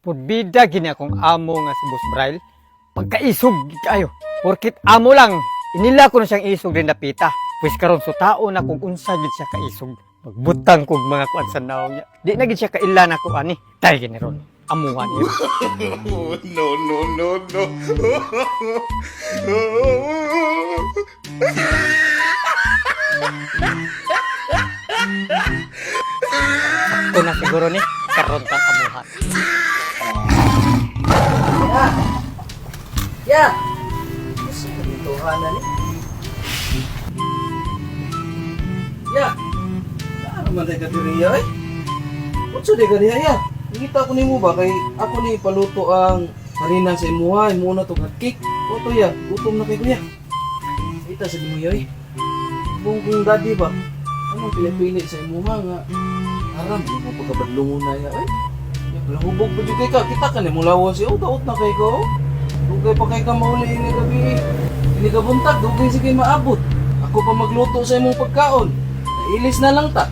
Purbida gini akong amo nga si Boss Braille. Pagkaisog gid kayo. Porkit amo lang, inila ko na siyang isog rin napita. Pwes karon so tao na kung unsa gid siya kaisog. Magbutang kog mga kuan sa naong niya. Di na gid siya kaila na ko ani. Tay gini ron. Amuhan niya. Oh, no, no, no, no. Sakto na siguro ni karon kang amuhan. Ya! Gusto ko dito na ni. Ya! Ano man tayo kadiriya eh? Unsa di ka diha ya? Ngita ko nimo ba kay ako ni paluto ang harina sa imuha, imo na tong hotcake. Oto ya, gutom na kay kuya. Kita sa imo ya eh. Kung daddy ba, anong pili-pili sa imuha nga aram di mo pagkabadlungon na ya eh. Ya, palahubog pa jud kay ka. Kita ka ni mo lawas eh. Oh, daot na kay ka oh. Dugay pa kay ka mauli ini gabi. Ini ka buntag, dugay sige maabot. Ako pa magluto sa imong pagkaon. Nailis na lang ta.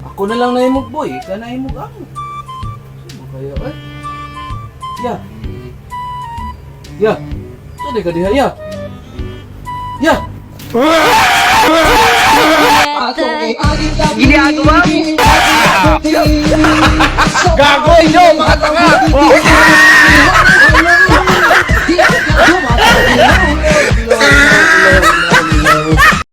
Ako na lang nahimog boy, ikaw na himog amo. Sino kaya eh? Ya. Ya. Saan ka diha ya? Ya. Gago nyo, mga tanga!